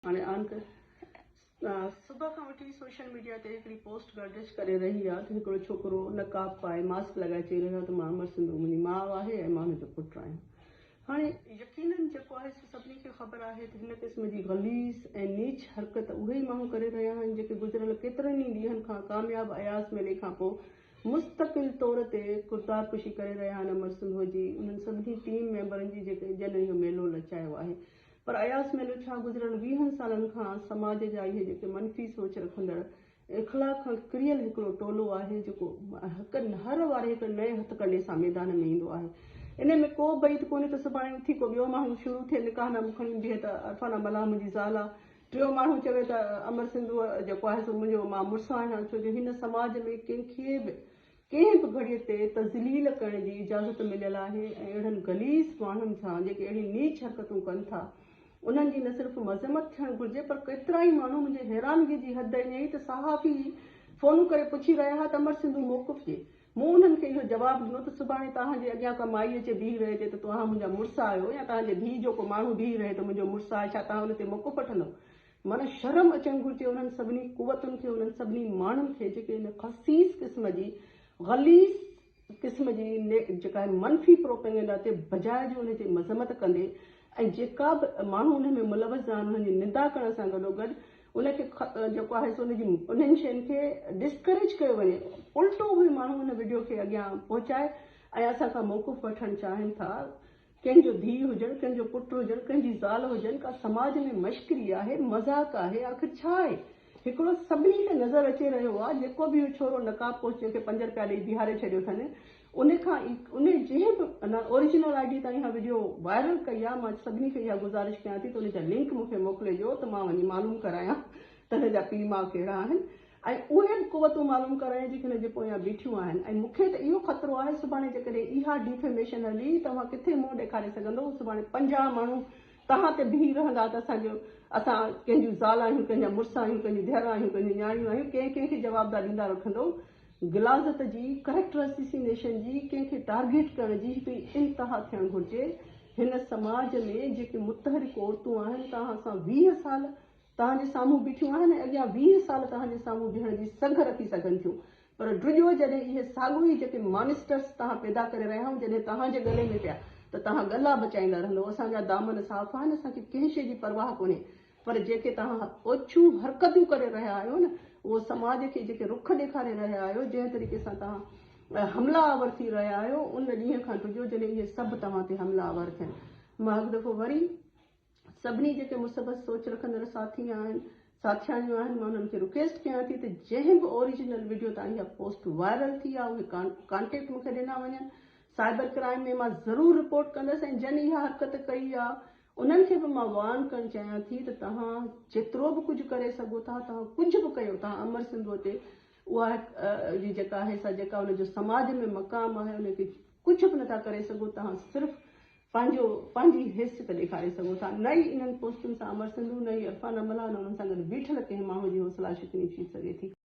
هاڻي آن ڪر. صبح کان وٺي سوشل ميڊيا تي هڪڙي پوسٽ گردش ڪري رهي آهي ته هڪڙو ڇوڪرو نقاب پائي ماسڪ لڳائي چئي رهيو آهي ته مان امر سنڌو منهنجي ماء آهي ۽ مان هن جو پٽ آهيان. هاڻي يقينن جيڪو آهي سو سڀني کي خبر آهي ته هن قسم جي غليظ ۽ نيچ حرڪت اهي ئي ماڻهو ڪري رهيا آهن جيڪي گذريل ڪيترن ئي ڏينهن کان ڪامياب اياز ميلي کان پوء مستقل طور تي ڪردار ڪشي ڪري رهيا آهن امر سنڌو جي انهن سڀني ٽيم ميمبرن جي جيڪي جن اهو ميلو لچايو آهي. پر اياز ميلو ڇا گذريل ويهن سالن کان سماج جا اهي جيڪي منفي سوچ رکندڙ اخلاق کان ڪريل هڪڙو ٽولو آهي جيڪو هڪ هر واري هڪ نئين هٿڪنڊي سان ميدان ۾ ايندو آهي انهي ۾ ڪو بعيد ڪونهي ته سڀاڻي اٿي ڪو ٻيو ماڻهو شروع ٿئي نڪاح نامو کڻي بيهي ته عرفانه ملاح منهنجي زال آ ٽيون ماڻهو چوي ته امر سنڌو جيڪو آهي سو منهنجو مان مڙس آهيان ڇو جو هن سماج ۾ ڪنهن کي به ڪنهن به گهڙيء تي تذليل ڪرڻ جي اجازت مليل آهي ۽ اهڙن غليظ ماڻهن سان جيڪي اهڙيون نيچ حرڪتون ڪن ٿا انهن جي نه صرف مذمت ٿيڻ گهرجي پر ڪيترائي ماڻهو منهنجي حيرانگي جي حد ائين ئي ته صحافي فونون ڪري پڇي رهيا ها ته امر سنڌو موقف ڏي. مون انهن کي اهو جواب ڏنو ته سڀاڻي توهان جي اڳيان ڪا مائي اچي بيهي رهي چئي ته توهان منهنجا مڙس آهيو يا توهان جي ڌيء جو ڪو ماڻهو بيهي رهي ته منهنجو مڙس آهي ڇا توهان ان تي موقف وٺندؤ؟ معنيٰ شرم اچڻ گهرجي انهن سڀني قوتن کي، انهن سڀني ماڻهن کي جيڪي ان خسيس قسم جي غليظ قسم جي جيڪا آهي منفي پروپيگنڊا تي بجاء جو ان جي مذمت ڪندي ۽ جيڪا به ماڻهو ان ۾ ملوث آهن انهن جي نندا ڪرڻ سان گڏوگڏ ان کي جيڪو آهي سو ان جي انهن شين کي ڊسڪريج ڪيو وڃي الٽو اهي ماڻهو ان وڊيو کي اڳيان پهچائي ۽ اسان کان موقف وٺڻ چاهين ٿا. ڪنهن جو ڌيء هجڻ، ڪنهن جو پٽ هجڻ، ڪنهن جي زال هجڻ ڪا سماج ۾ مشڪري آهي، مذاق آهي، آخر ڇا آهي؟ هڪڙو سڀني کي نظر اچي رهيو آ، جيڪو به اهو ڇورو نقاب پوش جنهن کي پنج رپيا ڏئي بيهاري ڇڏيو اٿن، ان کان ئي ان جنهن به ان اوريجنل I D تان اها وڊيو وائرل ڪئي آ، مان سڀني کي اها گذارش ڪيان ٿي ته ان جا لنڪ مون کي موڪلي ڏيو ته مان وڃي معلوم ڪرايان ته هن جا پيء ماء ڪهڙا آهن. ۽ اهي به قوتون معلوم ڪرايان جيڪي هن جي پويان بيٺيون آهن ۽ مون کي ته اهو خطرو آهي سڀاڻي جيڪڏهن اها ڊيفيميشن هلي توهان ڪٿي منهن ڏيکاري سگهندو سڀاڻي 50 ماڻهو توهان تي بيهي رهندا ته اسان جو اسان ڪنهن جون زال آهيون ڪنهن جا مڙس آهيون ڪنهن جون ڌيئر آهيون ڪنهن جون نياڻيون آهيون ڪنهن ڪنهن کي جوابدار ڏيندا رکندو غلاظت جي ڪريڪٽر اسيسينيشن جي ڪنهن کي ٽارگيٽ ڪرڻ جي هڪڙي انتها ٿيڻ گهرجي هن سماج ۾ جيڪي متحرڪ عورتون آهن توهان سان 20 سال توهان جي سامهون بيٺيون آهن ۽ اڳيان 20 سال توهان جي سامهون بيهڻ جي سگهه رکي سگهن ٿيون پر ڊڄو جڏهن اهي ساڳيو ئي جيڪي مانسٽرس توهان پيدا ڪري رهيا آهيو جڏهن توهان جي ڳلي ۾ پيا ته توهان ڳلا بچائيندا رهندو اسان جا دامن صاف آهن اسان کي ڪنهن شيء جي پرواهه ڪونهي پر جيڪي توهان اوڇيون حرڪتون ڪري رهيا آهيو نه اهو سماج کي جيڪي رخ ڏيکاري رهيا آهيو جنهن طريقي سان توهان حمله آور ٿي رهيا آهيو ان ڏينهن کان ڊڄو جڏهن اهي سڀ توهان تي حمله آور ٿين مان هڪ دفعو وري سڀني جيڪي مثبت سوچ رکندڙ ساٿي آهن، ساٿياڻيون آهن مان انهن کي رڪويسٽ ڪيان ٿي ته جنهن به اوريجنل وڊيو تان اها پوسٽ وائرل ٿي آهي اهي ڪانٽيڪٽ مون کي ڏنا وڃن سائبر ڪرائم ۾ مان ضرور رپورٽ ڪندس ۽ جن اها حرڪت ڪئي آهي انهن کي به مان وارن ڪرڻ چاهيان ٿي ته توهان جيترو به ڪجهه ڪري سگهو ٿا توهان ڪجهه به ڪيو توهان امر سنڌوء تي اها جي جيڪا آهي سا جيڪا ان جو سماج ۾ مقام آهي ان کي ڪجهه به نٿا ڪري سگهو توهان صرف پنهنجو پنهنجي حيثيت ڏيکاري سگهو ٿا، نه ئي انهن پوسٽن سان امر سنڌو، نه ئي عرفان املاح، نه انهن سان گڏ بيٺل ڪنهن ماڻهو جي حوصلا شڪني ٿي سگهي ٿي.